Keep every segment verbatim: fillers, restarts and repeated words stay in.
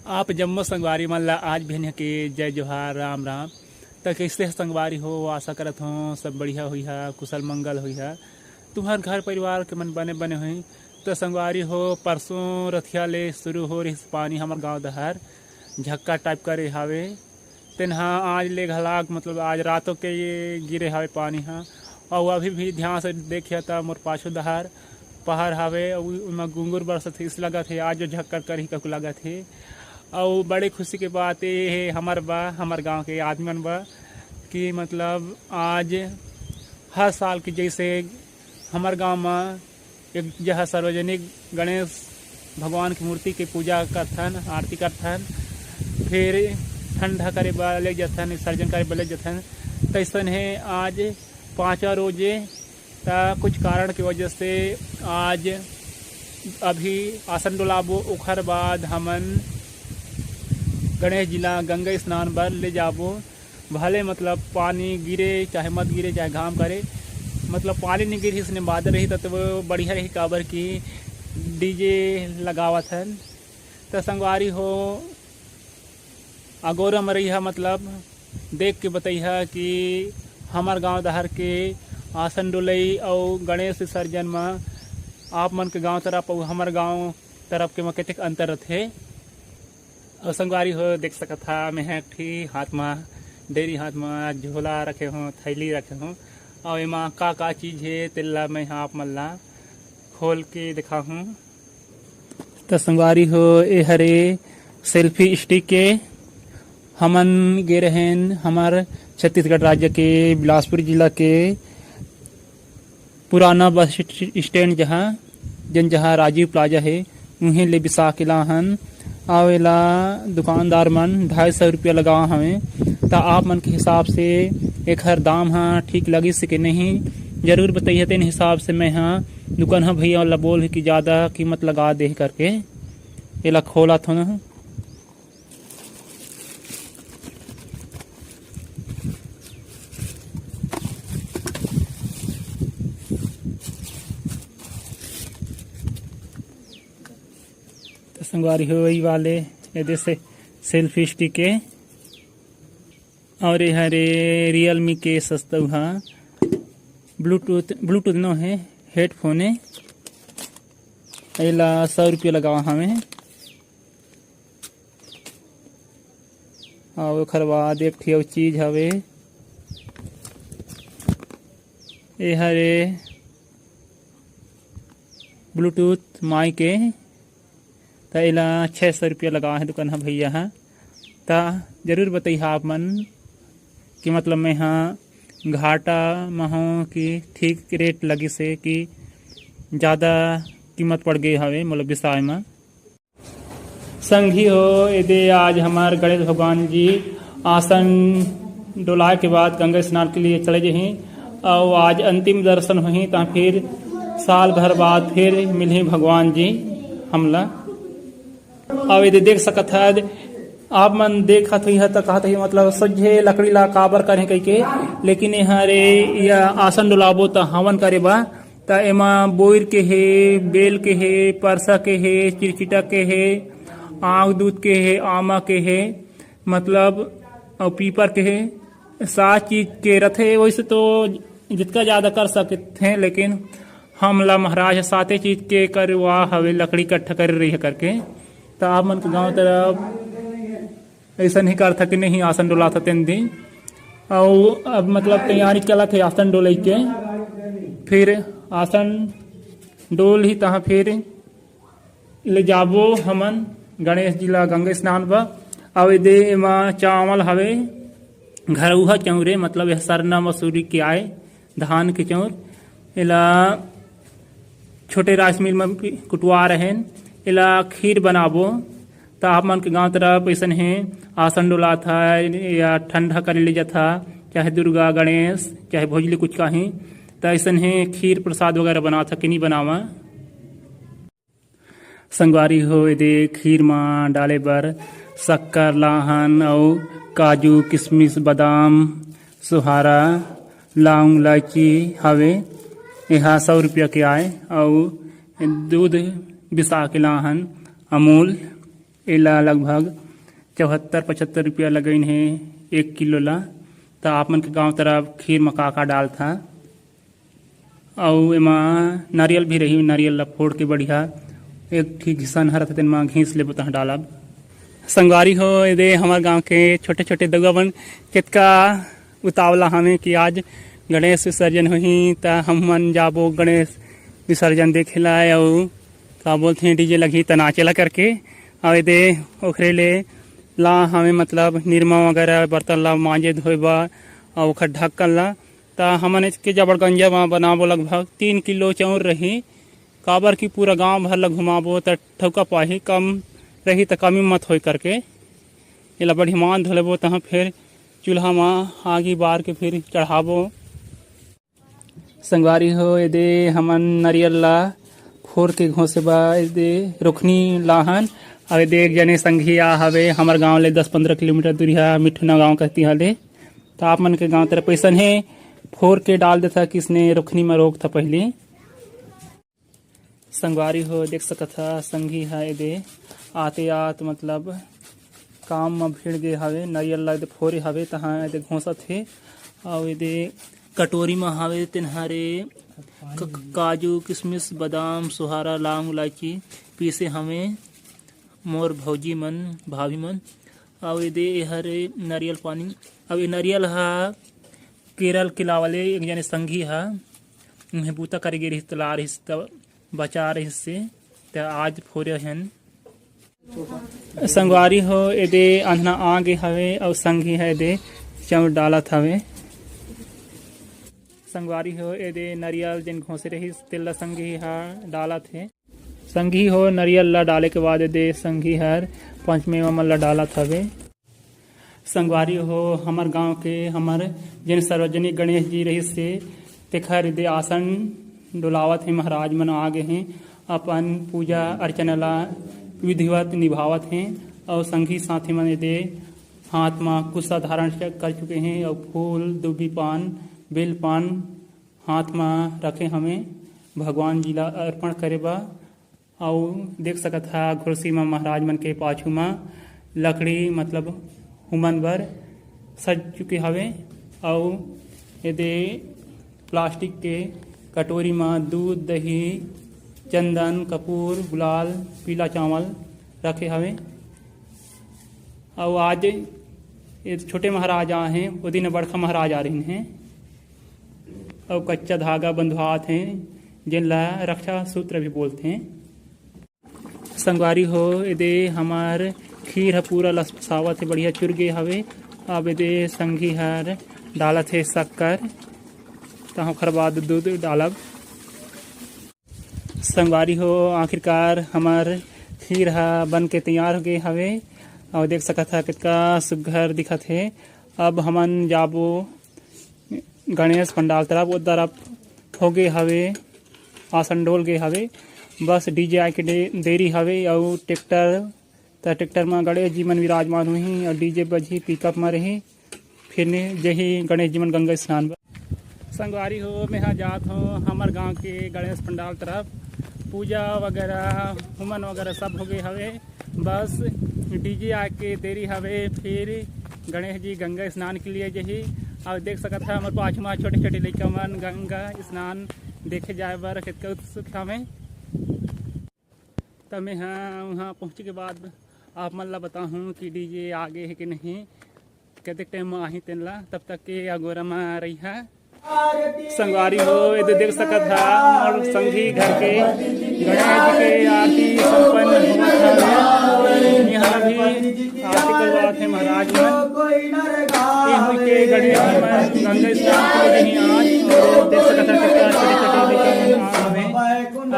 आप जम्मो संगवारी मन ला आज भी के जय जोहार, राम राम। त कइसे ह संगवारी हो? आशा करत हों सब बढ़िया होइहा, कुशल मंगल होइहा, तुम्हर घर परिवार के मन बने बने होही। त संगवारी हो, परसों रथिया ले शुरू हो रहिस पानी हमर गांव डहर, झक्का टाइप करे हावे। तेन ह आज ले घलाक, मतलब आज रातों के ये गिरे हावे पानी ह, अउ अभी भी ध्यान से देखिया त मोर पाछू डहर पहाड़ हावे, अउ ओमा गुंगुर बरसत हे, अइसे लगत हे आज जो झक्कड़ करही ककु लगत हे। अउ बड़े खुशी के बात ये हे हमर बा, हमर गांव के आदमी मन बा, कि मतलब आज हर साल के जइसे हमर गांव म एक जगह सार्वजनिक गणेश भगवान के मूर्ति के पूजा करथन, आरती करथन, फिर ठंडा करे बर ले जथन, विसर्जन करे बर ले जथन। तइसन हे आज पांचवा रोजे, त कुछ कारण के वजह से आज अभी आसन डोलाबो, ओखर बाद हमन गणेश जी ला गंगा स्नान बर ले जाबो। भले मतलब पानी गिरे चाहे मत गिरे, चाहे घाम करे, मतलब पानी नहीं गिरही, इसने बादल रही त वो बढ़िया रही, काबर कि डीजे लगावत हन। त संगवारी हो, अगोरा म रहिहा, मतलब देख के बतइहा कि हमर गांव डहर के आसन डोलई अउ गणेश विसर्जन म आप मन के गांव तरफ अउ हमर गांव तरफ के म कतेक अंतर रथे। अउ संगवारी हो, देख सकत हा, मैं ह एक ठी हाथ म, डेरी हाथ म झोला रखे हों, थैली रखे हों, अउ एमा का का चीज हे, तेला मैं ह आप मन ला खोल के दिखाहूं। त संगवारी हो, ए हरे सेल्फी स्टिक के। हमन गे रहेन हमर छत्तीसगढ़ राज्य के बिलासपुर जिला के पुराना बस स्टैंड, जहाँ, जन जहाँ राजीव प्लाजा हे, उहें ले बिसा के लाहन। अउ एला दुकानदार मन ढाई सौ रुपया लगा हवे। त आप मन के हिसाब से एखर दाम ह ठीक लगिस के नहीं, जरूर बताइए। तेन हिसाब से मैं ह दुकान ह भैया ला बोल कि ज़्यादा कीमत लगा दे करके। एला खोलत हों। त संगवारी हो, वही वाले एदे से सेल्फी स्टिक के। अउ ये हरे Realme के सस्तऊ हा, ब्लूटूथ, ब्लूटूथ नो हे, हेडफोन हे। एला सौ रुपया लगावा हवे। अउ ओखर बाद एक ठी अउ चीज हवे, ए हरे ब्लूटूथ माइक के, त एला छः सौ रुपया लगा हे दुकान ह भैया ह। त जरूर बतइहा आप मन कि मतलब मैं ह घाटा म हों कि ठीक रेट लगिस हे कि ज़्यादा कीमत पड़ गे हवे मोला बिसाए म। संगी हो, एदे आज हमर गणेश भगवान जी आसन डोलाए के बाद गंगा स्नान के लिए चले जही, अउ आज अंतिम दर्शन होही, त फिर साल भर बाद फिर मिलही भगवान जी हमला। अउ एदे देख सकत हद, आप मन देखत होइहा त कहत होइहा, मतलब सोझे लकड़ी ला काबर करे कहिके, लेकिन एहर ए, या आसन डोलाबो त हवन करे बा। त एमा बोइर के हे, बेल के हे, परसा के हे, चिरचिटा के हे, आंख दूध के हे, आमा के हे, मतलब अउ पीपर के हे। सात चीज के रथे। वैसे तो जितका ज्यादा कर सकथे, लेकिन हमला महाराज ह साते चीज के करवा हवे, लकड़ी इकट्ठा करे रहिहा करके। त आप मन के गांव तरफ अइसन ही करथा कि नहीं, आसन डोलाथा तेन दिन। अउ अब मतलब तैयारी चलत हे आसन डोलई के। फिर आसन डोलही, तहाँ फिर ले जाबो हमन गणेश जी ला गंगा स्नान बर। अउ एदे एमा चावल हवे, घरउहा चाउर ए, मतलब यह सरना मसूरी के आए, धान के चाउर। एला छोटे राइस मिल में कुटवा रहेन, एला खीर बनाबो। त आप मन के गांव तरफ अइसन हे, आसन डोलाथा या ठंडा करे ले जाथा, चाहे दुर्गा, गणेश, चाहे भोजली कुछ काही, त अइसन हे खीर प्रसाद वगैरह बनाथा कि नहीं बनावा। संगवारी हो, एदे खीर म डाले बर शक्कर, लाहन अउ काजू, किशमिश, बादाम, सुहारा, लौंग, इलायची हवे। एहा सौ रुपया के आय अउ दूध बिसा के लाहन अमूल। एला लगभग चौहत्तर पचहत्तर रुपया लगाइन हे एक किलो ला। त आप मन के गांव तरफ खीर म का का डालथा? अउ एमा नारियल भी रही, नारियल ला फोड़ के बढ़िया एक ठी घिसन हरत तेन म घीस लेबो तहाँ डालब। संगवारी हो, एदे हमर गांव के छोटे-छोटे दउआ मन केतका उतावला हवे कि आज गणेश विसर्जन होही, त हम मन जाबो गणेश विसर्जन देखे ला। अउ का बोलथे, डीजे लगही त नाचे ला करके। अउ एदे ओखरे ले ला हवे, मतलब निरमा वगैरह, बर्तन ला मांजे धोए बर, अउ ओखर ढक्कन ला। त हमन एचके जबड़गंजा म बनाबो लगभग तीन किलो चाउर रही, काबर कि पूरा गांव भर ला घुमाबो त ठौका पाही, कम रही त कमी मत होय करके। एला बढ़िया मान धो लेबो, तहाँ फिर चूल्हा म आगी बार के फिर चढ़ाबो। संगवारी हो, एदे हमन नरियल ला फोर के घोंसे बा, एदे रोखनी लाहन। अउ एदे एक जने संघिया हवे, हमर गांव ले दस पंद्रह किलोमीटर दूरिहा, मिठुना गांव कहती हाले। त आप मन के गांव तरफ अइसन हे, फोर के डाल देथा, किसने रोखनी म रोकथा पहली। संगवारी हो, देख सकत ह, संघी ह एदे आते आत, मतलब काम म भिड़ गे हवे, नरियल ला एदे फोरे हवे, तहाँ एदे घोंसत हे। अउ एदे कटोरी म हवे, तेन हरे क-, क-, काजू, किशमिश, बादाम, सोहारा, लौंग, इलायची पीसे हवे मोर भौजी मन, भाभी मन। अउ एदे ए हरे नरियल पानी। अउ ए नरियल ह केरल के लावा ले एक जने संघी ह उहें बूता करे गे रिहिस, त ला रिहिस, त बचा रिहिस से, त आज फोरे हन। संगवारी हो, एदे अंधना आ गे हवे अउ संघी ह एदे चाउर डालत हवे। संगवारी हो, एदे नरियल जेन घोंसे रहिस, तेला संघी ह डालत हे। संघी हो, नरियल ला डाले के बाद एदे संघी हर पंच मेवा मन ला डालत हवे। संगवारी हो, हमर गांव के हमर जेन सार्वजनिक गणेश जी रहिस से, तेखर एदे आसन डोलावत हे, महाराज मन आ गे हे, अपन पूजा अर्चना ला विधिवत निभावत हे। अउ संगी साथी मन एदे हाथ म कुस्सा धारण कर चुके हे अउ फूल, दुबी पान, बेल पान हाथ म रखे हवे भगवान जी ला अर्पण करे बर। अउ देख सकत हा, खुर्सी म महाराज मन के पाछू म लकड़ी, मतलब हुमन बर सज चुके हवे। अउ एदे प्लास्टिक के कटोरी म दूध, दही, चंदन, कपूर, गुलाल, पीला चावल रखे हवे। अउ आज ये छोटे महाराज आ हे, ओ दिन बड़का महाराज आ रहिन हे। अउ कच्चा धागा बंधवात हे, जेन ला रक्षा सूत्र भी बोलथे। संगवारी हो, एदे हमर खीर ह पूरा लसपसावत हे, बढ़िया चुर गे हवे। अब एदे संगी हर डालत हे शक्कर, त ओखर बाद दूध डालब। संगवारी हो, आखिरकार हमर खीर ह बन के तैयार हो गे हवे। अउ देख सकत ह, कितका सुग्घर दिखत हे। अब हमन जाबो गणेश पंडाल तरफ। ओ तरफ हो गे हवे, आसन डोल गे हवे, बस डीजे आए के दे-, देरी हवे। अउ ट्रैक्टर, त ट्रैक्टर म गणेश जी मन विराजमान होही अउ डीजे बजही, पिकअप म रही। फिर ने जही गणेश जी मन गंगा स्नान बर। संगवारी हो, मैं हा जात हूँ हमर गांव के गणेश पंडाल तरफ। पूजा वगैरह, हुमन वगैरह सब हो गए हवे, बस डीजे आके देरी हवे। फिर गणेश जी गंगा स्नान के लिए जही। और देख सकत है, हमर पाछू मा छोटे छोटे लइका मन गंगा स्नान देखे जाए बर कितना उत्सुक हवे। त मैं हा वहाँ पहुँचे के बाद आप मन ला बताहूँ कि डीजे आ गे हे कि नहीं, कतेक टाइम म आही तेन ला। तब तक के अगोरा म रहिहा। संगवारी हो, एदे देख सकत हा, मोर संगी घर के गणेश जी के आरती संपन्न होवत हवे। यहाँ भी आरती करवात हे महाराज मन। ये हुई के गणेश जी मन गंगा स्नान के लिए ही आज, और देख सकत हा, कितना छोटे छोटे लइका मन आ हवे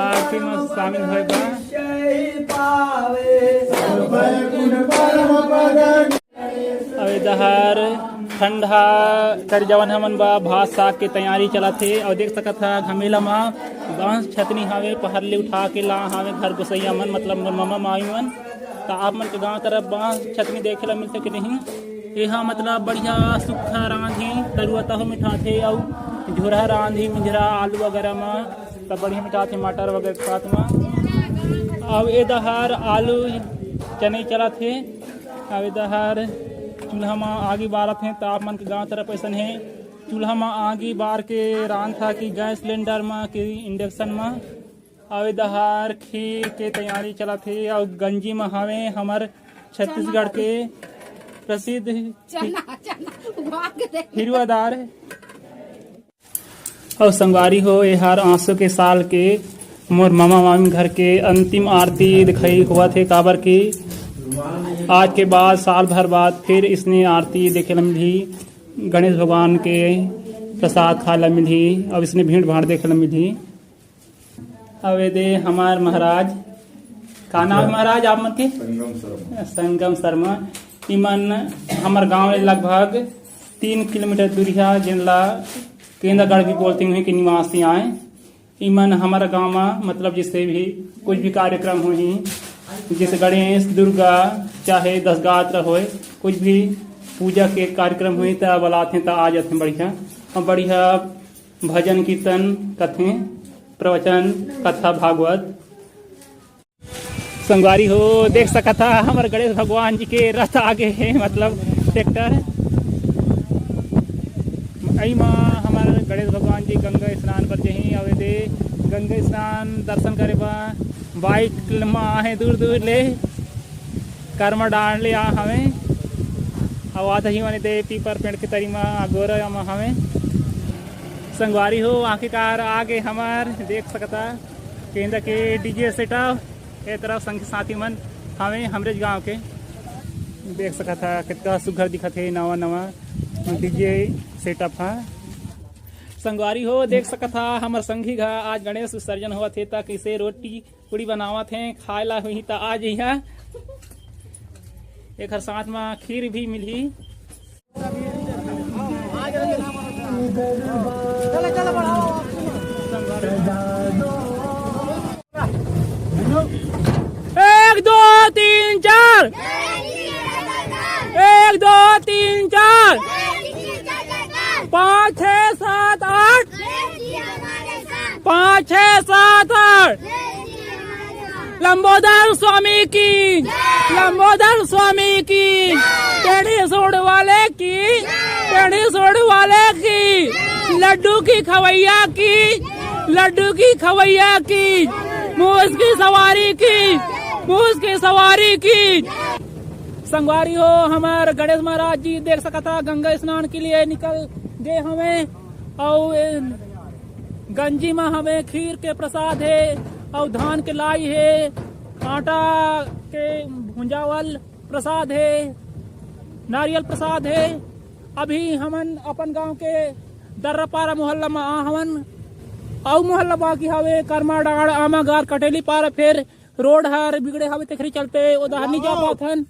आरती में शामिल होए बा। अब ए डहर ठंडा कर जवन हमन बा भात साग के तैयारी चलत हे। और देख सकत हा, घमेला मा बांस छतनी हावे, पहर ले उठा के ला हावे घर गोसैया मन, मतलब मोर ममा मामी मन। त आप मन के गांव तरफ बांस छतनी देखे ला मिलथे कि नहीं? एहा मतलब बढ़िया सुक्खा रांधी, तरुआ तहो मिठाथे, अउ झोरहा रांधी, मिंझरा, आलू वगैरह मा त बढ़िया मिठाथे, मटर वगैरह के साथ मा। अउ ए डहर आलू चनई चलत हे। अउ एदे हर चूल्हा म आगी बारत हे, त आप मन के गांव तरफ अइसन हे, चूल्हा म आगी बार के रांधथे कि गैस सिलेंडर म कि इंडक्शन म। अउ एदे हर खीर के तैयारी चलत हे, अउ गंजी म हवे हमर छत्तीसगढ़ के प्रसिद्ध चना, चना उबा के दे। हिरवा दार। अउ संगवारी हो, एहर आंसू के साल के मोर मामा मामी घर के अंतिम आरती दिखाई होवत हे, काबर कि आज के बाद, साल भर बाद फिर इसने आरती देखे ल मिलही, गणेश भगवान के प्रसाद खाए ल मिलही, अउ इसने भीड़ भाड़ देखे ल मिलही। अउ एदे हमार महाराज, का नाम हे महाराज आप मन के? संगम शर्मा। संगम शर्मा। इमन हमर गांव ले लगभग तीन किलोमीटर दूरिहा, जेन ला केंदागढ़ भी बोलथे, उहीं के निवासी आय। इमन हमर गांव म, मतलब, जैसे भी कुछ भी कार्यक्रम होही, जैसे गणेश, दुर्गा, चाहे दसगात्र होय, कुछ भी पूजा के कार्यक्रम होही, त बलाथे, त आ जाथे बढ़िया। अउ बढ़िया भजन कीर्तन कथे, प्रवचन, कथा भागवत। संगवारी हो, देख सकत हा, हमर गणेश भगवान जी के रथ आगे हे, मतलब ट्रैक्टर। अई मा हमर गणेश भगवान जी गंगा स्नान बर जही, अउ एदे गंगा स्नान दर्शन करे बर बाइक मा आहे दूर दूर ले, करमा डांड़ ले आ हवे, अउ आधा ही माने दे पीपर पेड़ के तरी मा अगोरा मा हवे। संगवारी हो, आखिरकार आगे हमर देख सकत हा केंदा के डीजे सेटअप। ए तरफ संगी साथी मन हवे हमरेच गांव के, देख सकत हा कितना सुघर दिखत हे नवा नवा डीजे सेटअप हा। संगवारी हो, देख सकत हा हमर संगी घा आज गणेश विसर्जन होवत हे, त कइसे रोटी पूड़ी बनावत हे, खाए ला होही त आ जइहा। एकर साथ मा खीर भी मिलही। एक, दो, तीन, चार। एक, दो, तीन, चार। पाँच, छः, सात, आठ। पाँच, छः, सात, आठ। लंबोदर स्वामी की, लंबोदर स्वामी की, टेढ़ी सूंड वाले की, टेढ़ी सूंड वाले की, लड्डू की खवैया की, लड्डू की खवैया की, मूस की सवारी की, मूस की सवारी की। संगवारी हो, हमर गणेश महाराज जी देख सकत हा गंगा स्नान के लिए निकल गे हवे, अउ ए गंजी म हवे खीर के प्रसाद हे, अउ धान के लाई हे, आटा के भुंजावल प्रसाद हे, नारियल प्रसाद हे। अभी हमन अपन गांव के दर्रापारा मोहल्ला म आ हवन, अउ मोहल्ला बाकी हवे करमाडांड़, आमागार, कटेली पारा, फेर रोड हर बिगड़े हवे, तेखरे चलते ओदहर नी जा पाथन।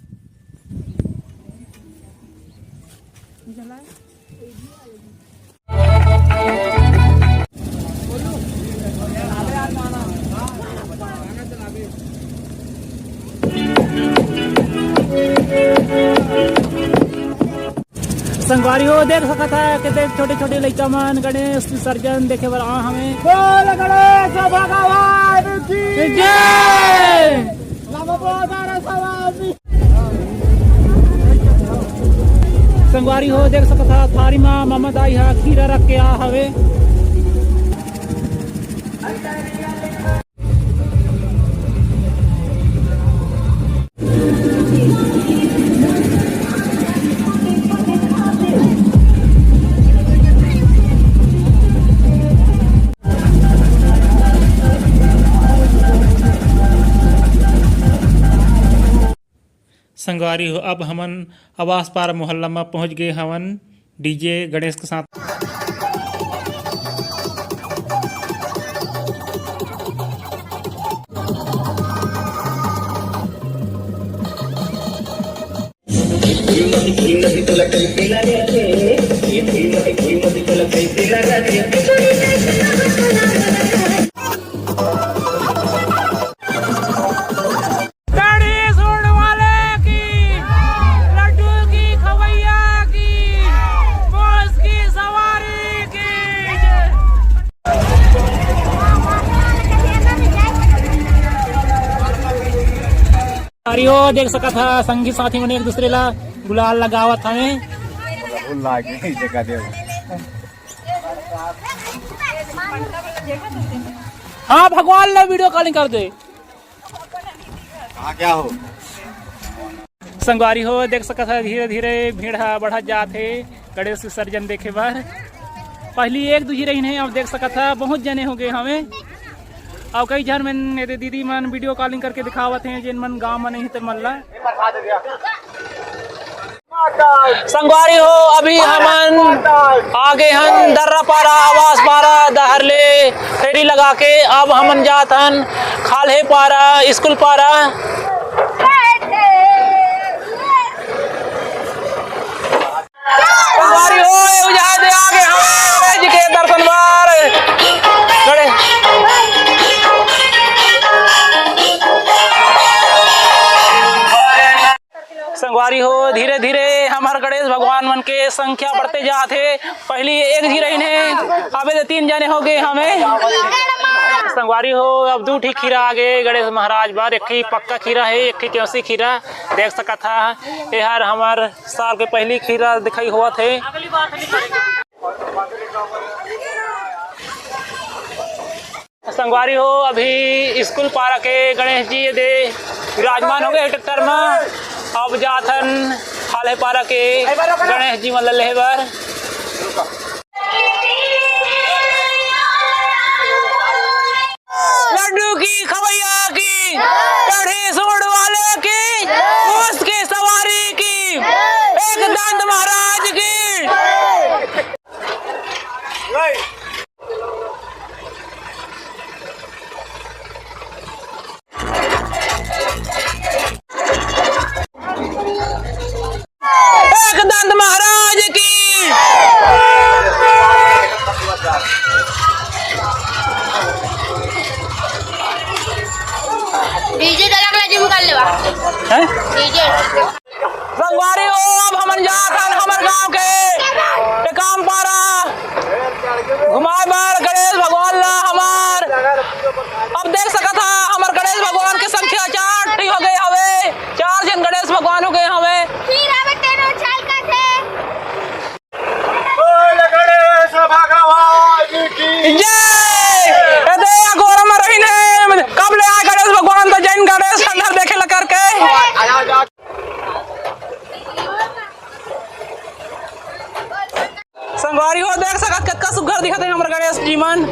संगवारी हो, देख सकत हा, कितने छोटे-छोटे लइका मन गणेश विसर्जन देखे बर आ हवे। बोल गणेश भगवान की जय। लंबोदर स्वामी। संगवारी हो, देख सकत हा, थारी मा ममा दाई हा खीरा रख के आ हवे। संगवारी हो, अब हमन आवास पारा मोहल्ला म पहुंच गे हवन डीजे गणेश के साथ। टेढ़ी सूंड वाले की, लड्डू की खवैया की, मूस की सवारी की। यो देख सकत हा, संगी साथी मन एक दूसरे ला गुलाल लगावत हवे। फूल लागे जगह दे। हाँ, भगवान ला video calling कर दे। हाँ, क्या हो? संगवारी हो, देख सकत हा, धीरे-धीरे भीड़ ह बढ़त जात हे गणेश विसर्जन देखे बर। पहली एक दू झी रहिन हे, अब देख सकत हा, बहुत जने हो गए हवे। अउ कई झन मन, एदे दीदी मन video calling करके दिखावत हे, जेन मन गांव में नहीं ते मन ला। संगवारी हो, अभी हमन आगे हन दर्रा पारा, आवास पारा, डहर ले फेरी लगा के। अब हमन जात हन खाल्हे पारा, स्कूल पारा। संगवारी हो, ए उजाय दे आगे हन गणेश जी के दर्शन बर। गणेश संगवारी हो, धीरे-धीरे हमर गणेश भगवान मन के संख्या बढ़ते जात हे। पहली एक झी रहिन हे, अबे तो तीन जने हो गए हवे। संगवारी हो, अब दू ठी खीरा आगे गणेश महाराज बर, एक ठी पक्का खीरा हे, एक ठी चौसी खीरा। देख सकत हा, एहर हमर साल के पहली खीरा दिखाई होवत हे। संगवारी हो, अभी स्कूल पारा के गणेश जी एदे विराजमान हो गए ट्रैक्टर में। अब जाथन खाल्हे पारा के गणेश जी मन ला लेहे बर। लड्डू की खवैया की, कढ़ी सूंड वाले की, मूस की सवारी की, एक दंत महाराज की। एक दंत महाराज की। DJ डाला के जिम कर लेवा। हैं? DJ। संगवारी हो, अब हमन जात हन हमर गांव के टेकाम पारा घुमाए बर गणेश भगवान ला हमर। अब देख सकत हा, हमर गणेश भगवान के संख्या चार ठी हो गए हवे, चार झन गणेश भगवान हो गए हवे। फिर अब तेनो उछाल का थे। बोल गणेश भगवान की जय। ए दे अगोरा में रहिन हे, कब ले आए गणेश भगवान, तो जैन गणेश अंदर देखे ला करके। संगवारी हो, देख सकत कतका सुग्घर दिखत हे हमर गणेश जी मन।